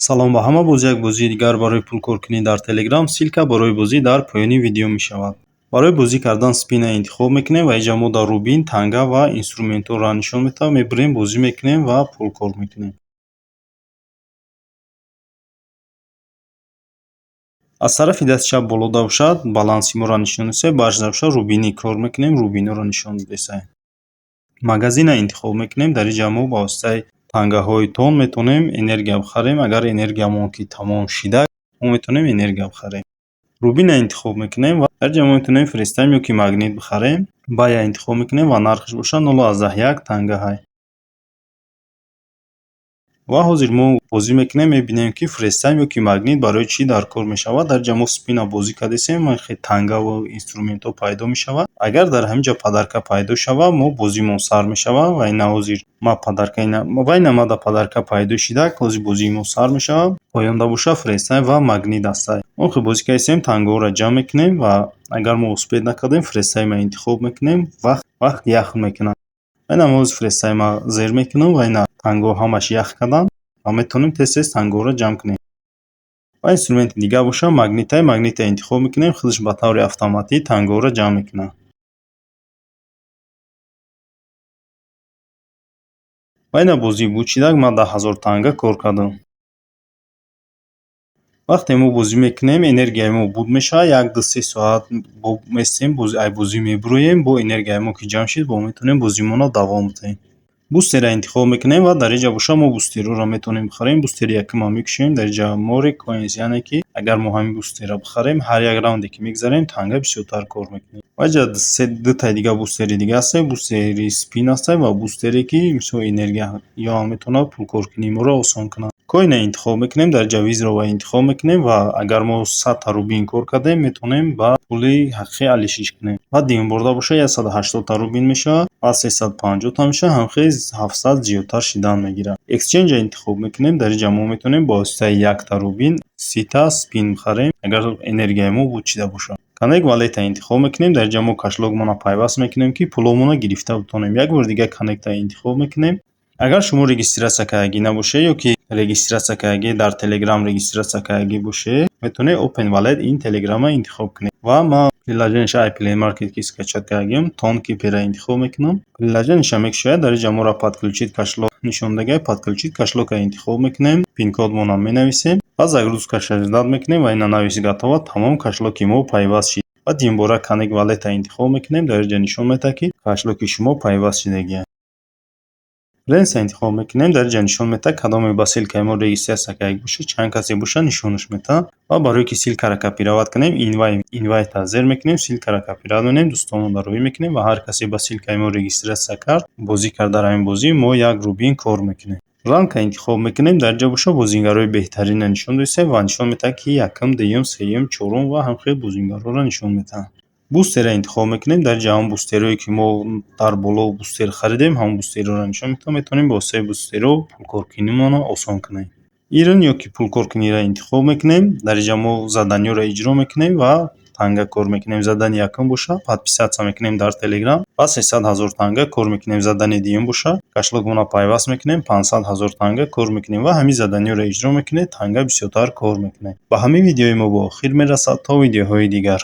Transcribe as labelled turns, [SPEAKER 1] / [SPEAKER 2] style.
[SPEAKER 1] Салом ба ҳама. Боз як бозии дигар барои пулкоркунӣ дар Телеграм. Ссылка барои бозӣ дар поёни видео мешавад. Барои бозӣ кардан спина интихоб мекунем ва инҷа мо дар рубин, танга ва инструментҳоро нишон медиҳам. Мебурем, бозӣ мекунем ва пул кор мекунем. Аз тарафи дасти чап болода бошад, баланси моро нишон десай, баъжда бошад, рубини кор мекунем, рубинҳоро нишон десай. Магазина интихоб мекунем. Дар инҷа мо ба воситаи тангаҳои тон метавонем энергия бихарем. Агар энергиямон ки тамом шида, мо метавонем энергия бихарем. Рубина интихоб мекунем ва дар инҷа мо метавонем фрестайм ё ки магнит бихарем. Бая интихоб мекунем ва нархаш бошад 0,1 тангаҳай. Ва ҳозир мо бозӣ мекунем, мебинем, ки фрестайм ё ки магнит барои чӣ дар кор мешавад. Дар инҷа мо спина бозӣ кардесем, тангаву инструментҳо пайдо мешавад. Агар дар ҳамин ҷо подарка пайдо шавад, мо бозимон сар мешавад. Ва ина ҳозир ма подарка ва ина мада подарка пайдо шида, ҳозир бозии мо сар мешавад. Поёнда бошад, фрестайм ва магнит ҳастай. Мо ки бозӣ кардесем, тангаҳоро ҷамъ мекунем ва агар мо успеть накардем, фрестайма интихоб мекунем, вақт ях мекунад. Ина мо ҳозир фрестайма зер мекунам ва ина тангаҳо ҳамаш ях карданд ва метавонем тез-тез тангаҳоро ҷамъ кунем. Ва инструменти дигар бошад, магнитай. Магнита интихоб мекунем, худаш ба таври автоматӣ тангаҳоро ҷамъ мекунад. Ва ина бозӣ буд шидак, ман 10 000 танга кор кардам. Вақте мо бозӣ мекунем, энергияи мо буд мешавад, як, ду, се соат местем, ай бозӣ мебуроем, бо энергияи мо ки ҷамъ шид, бо метавонем бозимонро давом диҳем. Бустерро интихоб мекунем ва дар инҷа бошад, мо бустерҳоро метавонем бихарем. Бустери якумро мекушоем, дар инҷа more coins, яъне ки агар мо ҳамин бустерро бихарем, ҳар як раунде ки мегзарем, танга бисёртар кор мекунем. Ва инҷа дутаи дига бустери дига ҳастем, бустери спин ҳастем ва бустере ки мисол энергия ё ҳам метавонад пулкоркунии моро осон кунад. Коина интихоб мекунем, дар инҷа визрова интихоб мекунем ва агар мо 100-та рубин кор кардем, метавонем ба пули ҳақиқӣ алишиш кунем. Ва дуюмборда бошад, 180-та рубин мешавад ва 350-та мешавад, ҳамхел 700 зиёдтар шидан мегирад. Эксченҷа интихоб мекунем, дар инҷа мо метавонем ба воситаи якта рубин 30-та спин бихарем, агар энергияи мо буд шида бошад. Connect Wallet интихоб мекунем, дар инҷа мо кошелёкмонро пайваст мекунем, ки пуломонро гирифта битавонем. Як бори дигар Connect интихоб мекунем. Агар шумо регистрация кардагӣ набошед ё ки регистрация кардагӣ дар Телеграм регистрация кардагӣ бошед, метавонед Open Wallet ин Телеграмро интихоб кунед. Ва ман приложениеша ай Play Market ки скачать кардагиам, Tonkeeper интихоб мекунам. Приложениеша мекушояд, дар инҷа моро подключить кошелёк нишон додагист. Подключить кошелёкро интихоб мекунем, пин-кодмонро менависем ва загрузкаша ждать мекунем ва ина навис готово, тамом, кошелёки мо пайваст шид. Ва дуюмбора Connect Wallet интихоб мекунем, дар инҷа нишон медиҳад, ки кошелёки шумо пайваст шидагист. Friends интихоб мекунем, дар инҷа нишон медиҳад, кадоме ба ссылкаи мо регистрация кардагӣ бошад, чанд касе бошад, нишонаш медиҳад. Ва барое ки ссылкаро копировать кунем, invite зер мекунем, ссылкаро копировать мекунем, дӯстонмонро роҳӣ мекунем ва ҳар касе ба ссылкаи мо регистрация кард, бозӣ кард дар ҳамин бозӣ, мо як рубин кор мекунем. Ранка интихоб мекунем, дар инҷа бошад, бозигарҳои беҳтаринро нишон додистем ва нишон медиҳад, ки якум, дуюм, сеюм, чорум ва ҳамхел бозигарҳоро нишон медиҳад. Бустерро интихоб мекунем, дар инҷа ҳамон бустерҳое ки мо дар боло бустер харидем, ҳамон бустерҳоро нишон медиҳад. Метавонем ба воситаи бустерҳо пулкоркунимонро осон кунем. Earn ё ки пулкоркуниро интихоб мекунем, дар инҷа мо заданиҳоро иҷро мекунем ва танга кор мекунем. Задани якум бошад, подписаться мекунем дар Телеграм ва 300 000 танга кор мекунем. Задани дуюм бошад, кошелёкмонро пайваст мекунем, 500 000 танга кор мекунем ва ҳамин заданиҳоро иҷро мекунед, танга бисёртар кор мекунед. Ба ҳамин видеои мо ба охир мерасад. То видеоҳои дигар.